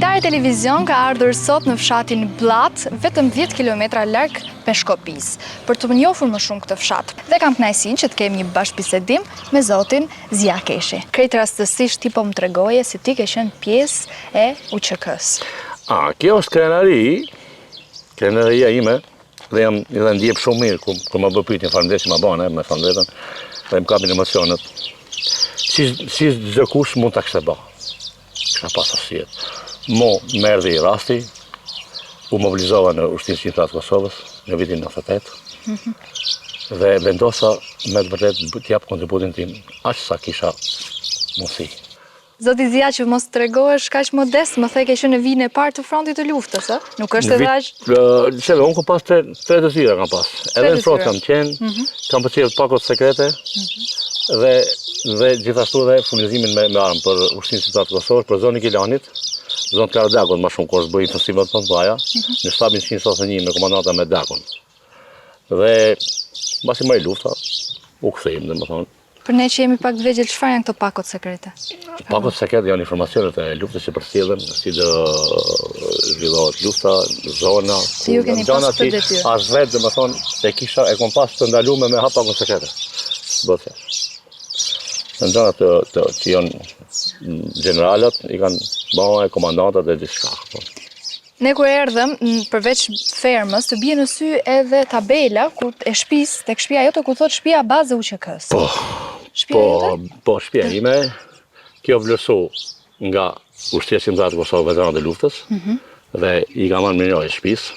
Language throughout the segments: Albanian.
Dritare Televizion ka ardhur sot në fshatin Bllatë, vetëm 10 km larg Peshkopisë, për të njohur më shumë këtë fshat. Dhe kam kënaqësinë që të kem një bashkëbisedim me zotin Zija Keshi. Krejt rastësisht ti po më tregoje se ti ke qenë pjesë e UÇK-së. A, kjo është krenari, krenaria ime, Dhe jam dhe ndihem shumë mirë kur kur ma bë pyetjen faleminderit që ma bane, me thënë drejtën, dhe më kapin emocionet. Si si çdokush mund ta kishte bë. Kisha pas arsyet. Mu më erdhi rasti, u mobilizova në Ushtrinë Çlirimtare të Kosovës në vitin 98. Mm -hmm. Dhe vendosa me të vërtetë të jap kontributin tim aq sa kisha mundësi. Zoti Zija që mos tregohesh kaq modest, më the ke qenë në vijën e parë të frontit të luftës, ë? Nuk është edhe aq. Se unë kam pas tre tre detyra kam pas. Edhe në front kam qenë, mhm. kam përcjellë pakot sekrete. Mhm. Dhe dhe gjithashtu edhe furnizimin me, me armë për ushtrinë çlirimtare të Kosovës, për zonën e Gjilanit, zonë të Karadakut, më shumë kur është bërë ofensivat më të mëdha, mhm. në shtabin 171 me komandanta me Dakun. Dhe mbasi mbaroi lufta, u kthejmë, domethënë, Për ne që jemi pak të vegjël, çfarë janë këto pakot sekrete? Pakot sekrete janë informacionet e luftës që përcjellen, si do zhvillohet lufta, zona, ku ju keni pas këtë detyrë. As vetë, domethënë, e kisha, e kom pas të ndalume me hap pakon sekrete. Bëhet fjalë. Në gjana të, të, që janë gjeneralat, i kanë ba e komandantat e gjithçka. Po. Ne kur erdhëm, përveç fermës, të bie në sy edhe tabela ku e shtëpisë, tek shtëpia jote ku thotë shtëpia bazë e UÇK-së. Po. Shtëpia po, jote? Po, shtëpia ime. Kjo vlerësu nga Ushtria Çlirimtare të Kosovës veteranët e luftës. Mm -hmm. Dhe i ka marrë mirënjohje shtëpisë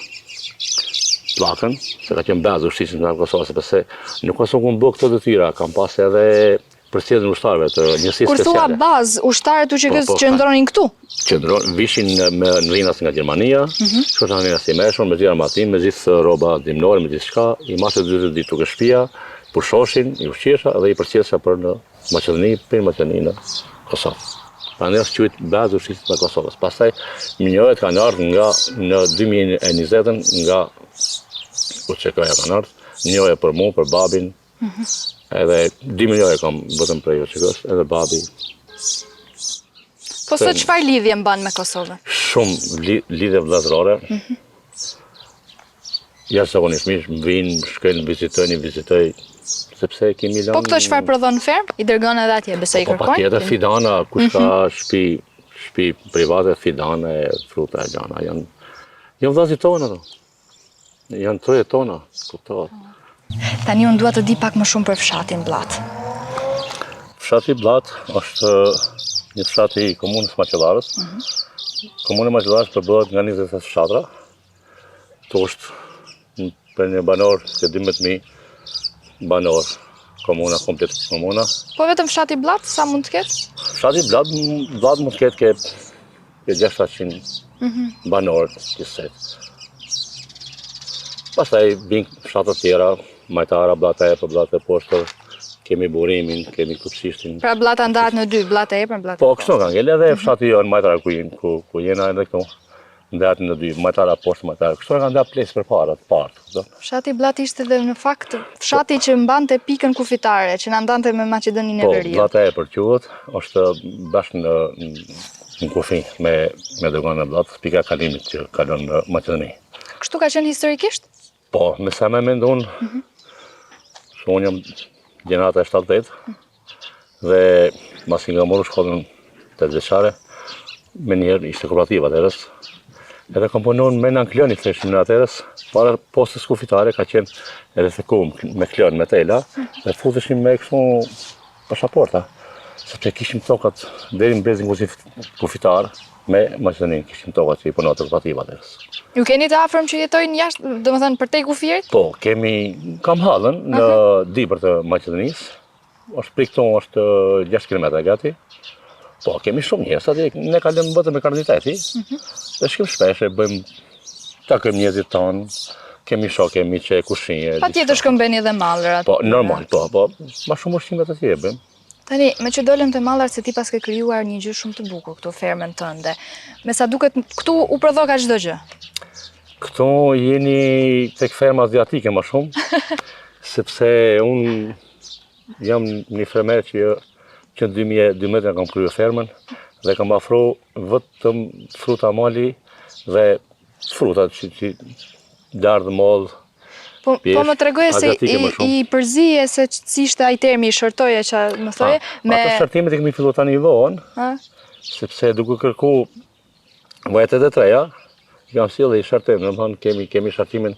pllakën, se ka qenë bazë e Ushtrisë Çlirimtare të Kosovës, sepse nuk ka se kom bë këto detyra, kam pas edhe përcjelljen ushtarëve të njësisë speciale. Kur thua bazë, ushtarët e UÇK-së po, po, qëndronin këtu? Qëndron, vishin me në Rinas nga Gjermania, mm -hmm. shkoshin në Rinas i meshur, me gjithë armatim, me gjithë rroba dimnore, me gjithçka, i masë dy të ditë te shtëpia, pushoshin, i ushqesha dhe i përcjellsha për në Maqedoni, për në Maqedoni në Kosovë. Prandaj është quajt bazë e ushtrisë të Kosovës. Pastaj mirënjohjet kanë ardhur nga në 2020-ën nga UÇK-ja kanë ardhur, njohje për mua, për babin, Mhm. Edhe dy mirënjohje kam vetëm prej UÇK-së, edhe babi. Po sot çfarë lidhje mban me Kosovën? Shumë lidhje vëllazërore. Mm -hmm. Jashtëzakonisht mirë, më vinë, shkojnë, vizitojnë, vizitoj, sepse kemi lënë... Po këto çfarë prodhon në fermë? I dërgon edhe atje, besoj i po, po, kërkojnë? Po patjetër, fidana, kush ka mm -hmm. shpi, shpi private, fidane, fruta e gjana, janë, janë vëllazërit tonë ato. Janë trojet tona, kuptohet. Tani unë dua të di pak më shumë për fshatin Bllatë. Fshati Bllatë është një fshat i komunës Maqellarës. Mm -hmm. Komuna e Maqellarës përbëhet nga 25 fshatra. Këtu është për një banor, të 12.000 banor, komuna, komplet komuna. Po vetëm fshati Bllatë, sa mund të ketë? Fshati Bllatë, Bllatë mund të ketë ke Ke 600 mhm. banorë gjithsej. Pastaj vijnë fshatrat tjera, Majtara, Bllata e Epërme, Bllata e Poshtër, kemi Burimin, kemi Kupsishtin. Pra Bllata ndahet në dy, Bllata e Epërme, Bllata e Po, kështu ka ngel edhe mhm. fshati jonë, Majtara ku, ku, ku jena edhe këtu, ndahet në dy, Majtara poshtë, Majtara. Kështu ka nda pleqtë përpara, të parët. Fshati Bllatë ishte dhe në fakt fshati që mbante pikën kufitare, që na ndante me Maqedoninë e po, Veriut. Po, Bllata e Epërme quhet, është bashkë në në kufi me me doganën e Bllatës, pika e kalimit që kalon në Maqedoni. Kështu ka qenë historikisht? Po, me sa më mend unë, mm -hmm. se unë jam gjenerata e 70, dhe masi kam marrë shkollën tetëvjeçare, menjëherë ishte kooperativa atëherës, edhe kam punu me në klon i theshim në atëherës, para postës kufitare ka qenë edhe thekum me klon, me tela, dhe futeshim me kështu pasaporta, sepse kishim tokat deri në brezin kufitar me Maqedoninë, kishim tokat që i punonte kooperativa atëherës. Ju keni të afërm që jetojnë jashtë, domethënë përtej kufirit? Po, kemi, kam hallën në Dibër të Maqedonisë, është prej këtu është 6 km gati. Po, kemi shumë njerëz, atje ne kalojmë vetëm me karniteti, mm -hmm. dhe shkojmë shpesh e bëjmë, takojmë njerëzit tonë, kemi shokë, kemi që e kushinje. Patjetër shkëmbeni edhe mallrat. Po, normal, po, po, ma shumë ushqimet të tjera bëjmë. Tani, meqë dolëm te mallrat se ti paske krijuar një gjë shumë të bukur këtu, fermën tënde. Me sa duket, këtu u prodhoka çdo gjë. Këtu jeni tek ferma aziatike ma shumë, sepse unë jam një fermer që që në 2012 kam kryer fermën. Dhe kam afru vetëm fruta mali dhe fruta që, që dardhë mollë, Po, po më tregoje se i, i përzije se si ishte ai termi i shërtoje që më thoje me Ato shërtimet i kemi fillu tani vonë, sepse duke kërku varietetet e treja, i kam sjellë dhe i shërtim, domethënë kemi kemi shërtimin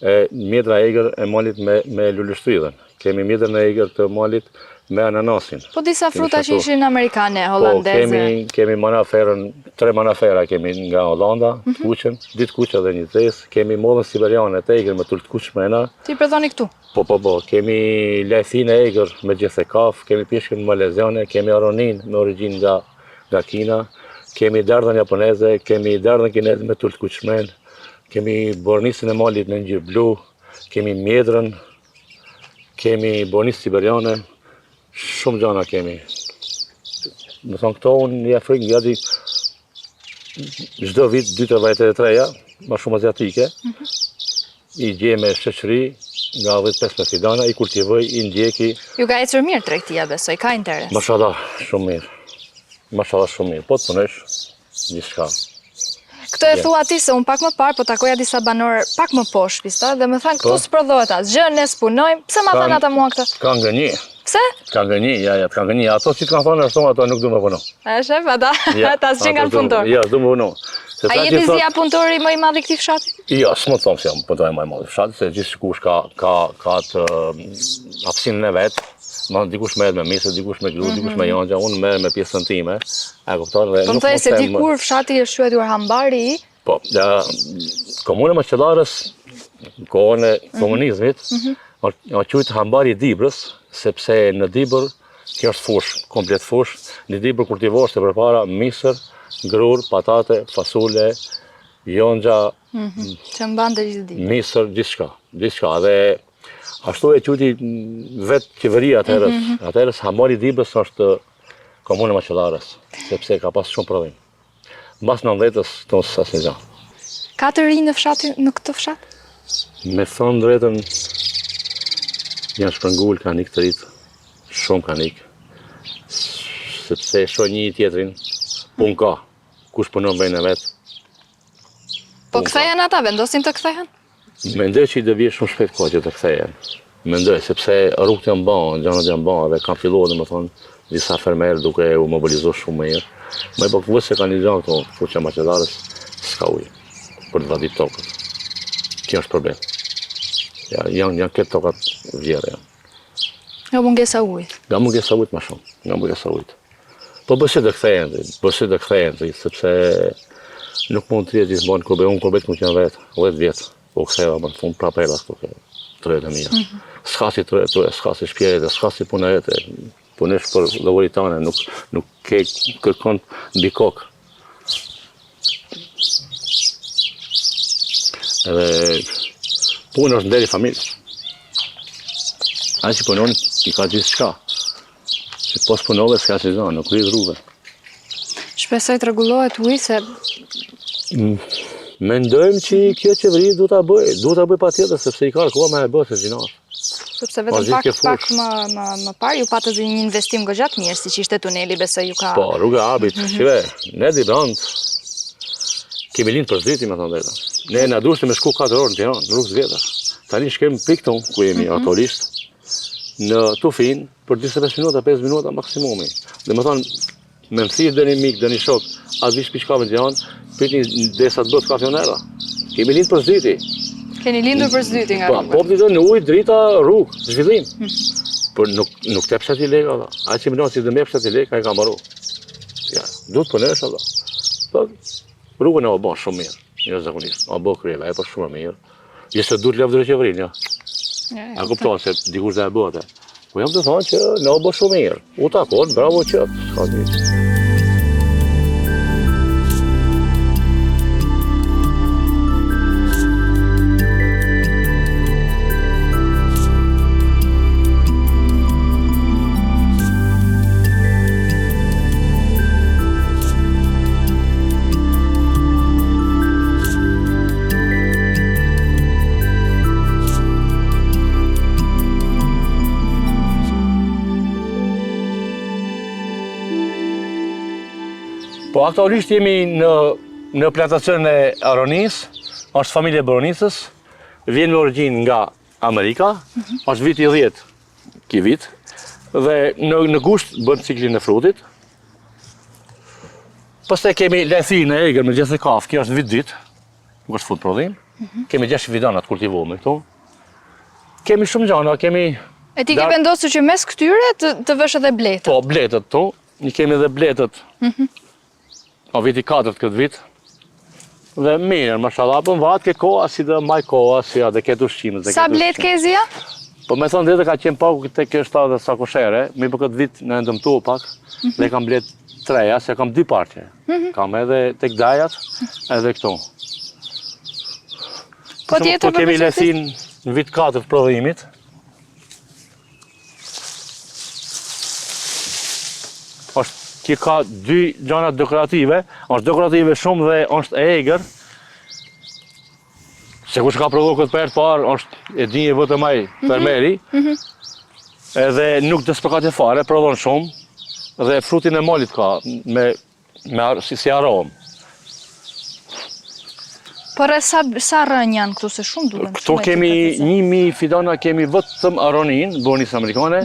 e mjedra e egër e malit me me luleshtrydhen. Kemi mjedrën e egër të malit me ananasin. Po disa fruta që ishin amerikane, po, holandeze. Po, kemi, kemi manaferën, tre manafera kemi nga Holanda, mm -hmm. të kuqen, dy të kuqe dhe një të zezë, kemi mollën siberiane të egër me tul të kuq mrena. Ti prodhoni këtu? Po, po, po, kemi lajthinë e egër me gjethe kaf, kemi pjeshkën maleziane, kemi aronin me origjinë nga, nga Kina, kemi dardhën japoneze, kemi dardhën kineze me tul të kuq mrena, kemi bornicën e malit me ngjyrë blu, kemi mjedrën, Kemi bornicë siberiane, shumë gjana kemi. Me thonë këto unë i afroj gati çdo vit dy tre varietete të reja, ma shumë aziatike, mm -hmm. i gjej me shoqëri nga 10-15 fidana, i kultivoj, i ndjeki. Ju ka ecur mirë tregtia, besoj, ka interes. Mashallah, shumë mirë. Mashallah, shumë mirë. Po të punojsh, Gjithçka. Këtë e thua ti se unë pak më parë po takoja disa banorë pak më poshtë shtëpisë, dhe më thanë këtu po. s'prodhohet asgjë, ne s'punojmë. Pse ma thanë ata mua këtë? Kanë gënjy. Pse? Kanë gënjy, ja, ja, kanë gënjy. Ato si të kanë thonë ashtu, ato nuk du me punu. A e shef, ata, ja, ata s'qenkan punëtorë. Ja, s'du me punu. Se A je ti Zija punëtori më i madh i këtij fshati? Jo, s'mund të them se jam punëtori më i madh i fshatit, se gjithsekush ka ka ka atë hapësirën e vet. Ma dikush merret me misër, dikush me grurë, mm -hmm. dikush me jonxha, unë merrem me pjesën time. A kupton dhe po nuk mund të se dikur fshati është quajtur hambari i Po, ja, komuna e Maqellarës në kohën e mhm. komunizmit, mm -hmm. është quajtur hambari i Dibrës, sepse në Dibër kjo është fushë, komplet fushë, në Dibër kultivoheshte përpara misër, grurë, patate, fasule, jonxha, mm -hmm. që mban të gjithë Dibrën. Misër, gjithçka, gjithçka dhe Ashtu e quajti vetë qeveria atëherës, mm -hmm. atëherës Hambari i Dibrës është komuna e Maqellarës, sepse ka pas shumë prodhim. Mbas 90-ës, të nësë asnjë gja. Ka të rinj në fshatin, në këtë fshat? Me thonë drejtën, janë shpërngul, kanë ikë të rinjtë, shumë kanë ikë, sepse shoh një tjetrin, punë ka, kush punon vendin e vet. Po kthehen ata, vendosin të kthehen? Mendoj që do vijë shumë shpejt koha që të kthehen. Mendoj, sepse rrugët janë ba, gjanat janë ba dhe kanë filluar domethënë disa fermerë duke u mobilizu shumë mirë. Më po vë se kanë një gjanë këto, Fuqa Maqellarës, s'ka ujë për të vadit tokët. Kjo është problem. Ja, janë, janë këto tokat vjerrë janë. Nga mungesa e ujit. Nga mungesa e ujit ma shumë, nga mungesa e ujit. Po besoj do kthehen, besoj do kthehen, sepse nuk mund të jetë gjithmonë kur unë kur vetë më qenë vetë, 10 vjet, u ktheva më në fund prapë erdha këtu ke trojet e mia. Mm -hmm. S'ka si trojet tuaja, s'ka si shtëpia jete, s'ka si puna jete. Punosh për llogari tane, nuk nuk ke kërkon mbi kokë. Edhe puna është nderi i familjes. Ai që punon, i ka gjithçka. Se po s'punove, s'ka si zonë, nuk rritë rrugën. Shpresoj të rregullohet uji se... Mm, mendojmë që kjo qeveri duhet ta bëjë, duhet ta bëjë patjetër, sepse i ka koha me e bërë se gjynah. Sepse vetëm pak, pak më, më, më parë ju patët një investim goxha të mirë, siç ishte tuneli, besoj ju ka... Po, rruga e Arbit, mm -hmm. shive, ne dibranët, kemi lindë për s'dyti, me thënë drejtën. Ne na duheshte me shku 4 orë në Tiranë, në rrugë të vjetër. Tani shkojmë prej këtu, ku jemi mm -hmm. aktualisht, në Tufinë, për 25 minuta, 5 minuta maksimumi. Domethënë, me më thirrë ndonjë mik, ndonjë shok, a vish pi kafe në Tiranë, pritni derisa të bëhet kafe unë erdha. Kemi lindë për s'dyti. Keni lindur për s'dyti nga po, rrugët. Po, po, në ujë, drita, rrugë, zhvillim. Hmm. Por nuk, nuk të jep shteti lekë, valla. Ai që mendon se do më jep shteti lekë, ai ka mbaru. Ja, duhet punosh, valla. Po, rrugën e u bën shumë mirë, jashtëzakonisht. U bë kryevepër, po shumë mirë. Jo se duhet lavdëroj qeverinë, ja. A kupton se dikush do e bëte. Po jam tu thonë që na u bë shumë mirë. U takon, bravo që, s'ka ditë. Po aktualisht jemi në në plantacionin e aronisë, është familja e boronicës, vjen me origjinë nga Amerika, mm -hmm. është viti i 10 ky vit dhe në në gusht bën ciklin e frutit. Pastaj kemi lajthinë e egër me gjethe kafe, kjo është vit dytë, nuk është fut prodhim. Mm -hmm. Kemi 6 fidana të kultivume këtu. Kemi shumë gjana, kemi... E ti ke vendosur që mes këtyre të, të vësh edhe bletët? Po, bletët këtu. I kemi edhe bletët. Mm -hmm. O viti 4 këtë vit. Dhe mirë, mashallah, po varet ke koha, si dhe maj koha, si a dhe ketë ushqimet. Sa bletë ke Zija? Po me thonë drejtë ka qenë pak te kjo 70 sa koshere, mirëpo këtë vit na e dëmtu pak, mm -hmm. dhe kam bletë treja, se kam dy parqe. Mm -hmm. Kam edhe tek dajat, edhe këtu. Po tjetër po kemi lajthinë në vit 4 të prodhimit. Është që ka dy gjana dekorative, është dekorative shumë dhe është e egër. Se kush ka prodhu këtë për herë të parë, është e di vetëm ai mhm. fermeri. Mm -hmm. Edhe nuk të spërkatë fare, prodhon shumë dhe frutin e malit ka me Me si, si aromë. Po rreth sa, sa rrënjë janë këtu, se shumë duhen. Këtu kemi 1000 fidana, kemi vetëm aroninë, boronicën amerikane,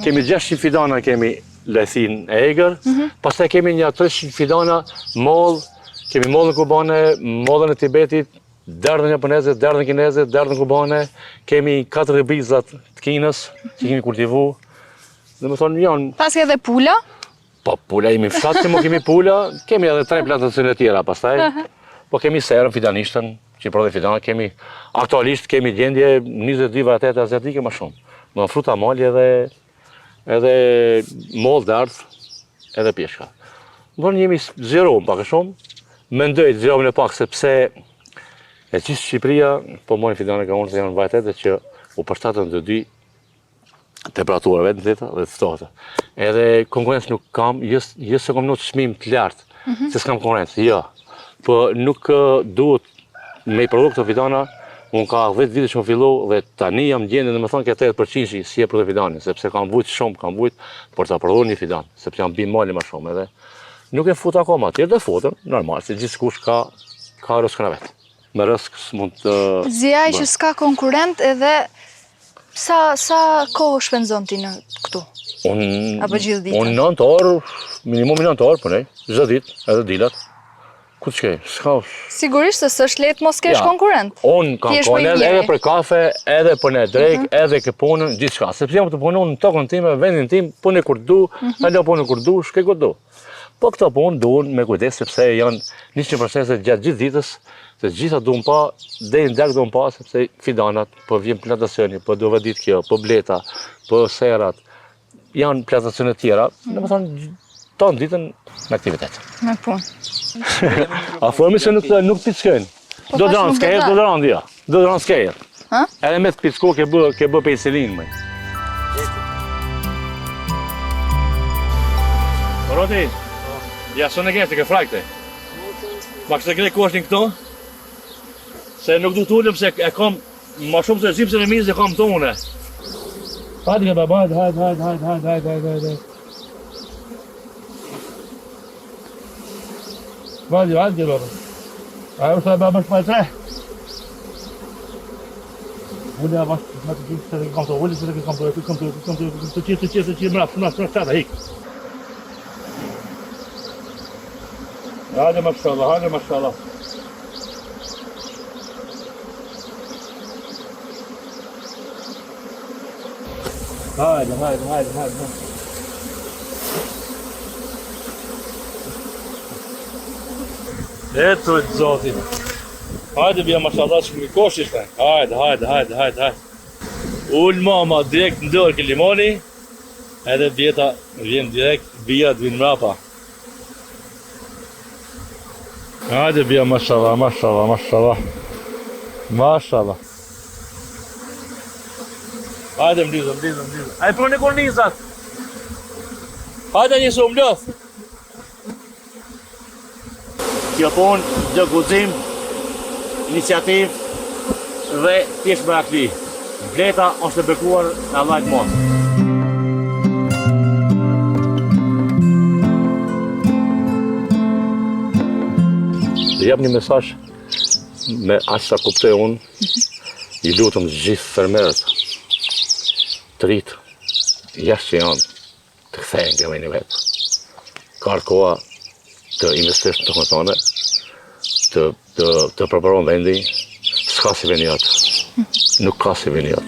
kemi 600 fidana, kemi lajthinë e egër, mm -hmm. pastaj kemi një 300 fidana mollë, kemi mollën kubane, mollën e Tibetit, dardhën japoneze, dardhën kineze, dardhën kubane, kemi katër hibrizat të Kinës, që kemi kultivu, domethonë janë... Paske edhe pula? Po, pula jemi fshat që mo kemi pula, kemi edhe tre plantacione tjera pastaj. Po kemi serën, fidanishtën, që prodhoj fidana, kemi, aktualisht kemi gjendje 22 varietete aziatike më shumë. Në fruta mali edhe, edhe mollë dardhë, edhe pjeshka. Në jemi zgjerum pak e shumë, mendoj të zgjerum në pak sepse e gjithë Shqipëria po marrin fidane nga unë se janë varietete që u përshtatën të dy temperaturave të nxehta dhe të ftohta. Edhe konkurrencë nuk kam, jo, jo se kam në çmim të lartë, mm -hmm. se s'kam konkurrencë, jo. Po nuk duhet me i prodhu këto fidana, unë ka 10 vite që më fillu dhe tani jam gjendje domethonë ke 80% si e prodhoj fidanin, sepse kam vujt shumë, kam vujt për ta prodhuar një fidan, sepse jam bimë mali më shumë edhe nuk e fut akoma, tjerë do futën, normal, se gjithkush ka ka rrëskën e vet. Me rrësk s'mund të Zija që s'ka konkurrent edhe Sa sa kohë shpenzon ti në këtu? Unë Apo gjithë ditën? Unë 9 orë, minimumi 9 orë punoj, çdo ditë, edhe dilat. Ku të shkoj? S'ka. Sigurisht se s'është lehtë mos kesh ja. konkurrent. Unë kam konkurrent edhe për kafe, edhe për në drekë, uh mhm. -huh. edhe ke punën, gjithçka. Sepse jam tu punu në tokën time, vendin tim, punoj kur du, uh mhm. -huh. e punën kur du, shkoj ku du. Po këto punë duhen me kujdes sepse janë 100 procese gjatë gjithë ditës, të gjitha duhen pa, deri në darkë duhen pa sepse fidanat, po vjen plantacioni, po do vadit kjo, po bleta, po serat, janë plantacione tjera, mm. domethonë tonë ditën në aktivitet. Me punë. Afrohemi se nuk nuk pickojnë. Po do të s'ke, do të rëndë, jo. Do të rëndë s'ke. Ha? Edhe me të picku ke bë ke bë penicilin më. Roti, ja sonë e ke frajte. Ma kështë e koshin këto? Se nuk du të ulem se e kam ma shumë se gjymsën e mizë e kam tonë. Hajde, baba, hajde, hajde, hajde, hajde, hajde, hajde, hajde. Vajde, vajde, baba. Ajo është baba është pa tre. Ulja bash me të gjithë se kam të ulë, se kam të kam të kam të të gjithë të gjithë të gjithë mrap, mrap, mrap, çata hik. Hajde mashallah, hajde mashallah. Hajde, hajde, hajde, hajde. E të të zotin. Hajde bja mashallah që më kosh ishte. Hajde, hajde, hajde, hajde, hajde. Ul mama direkt në dorë ke limoni. Edhe bjeta vjen direkt, bijat vjen mrapa. Hajde bja mashallah, mashallah, mashallah. Mashallah. Hajde mblidhë, mblidhë, mblidhë. Ai po në kornizat. Hajde një su mblodh. Kjo punë do guxim, iniciativë dhe thjesht merakli. Bleta është e bekuar e Allahut të madh. Dhe jap një mesazh me aq sa kuptoj unë, i lutem të gjithë fermerët, të rinjtë, jashtë që janë, të kthehen ke veni vet. Ka ardhë koha të investish në tokën tënde, të, të, të përparon vendi, s'ka si veni jot. Nuk ka si veni jot.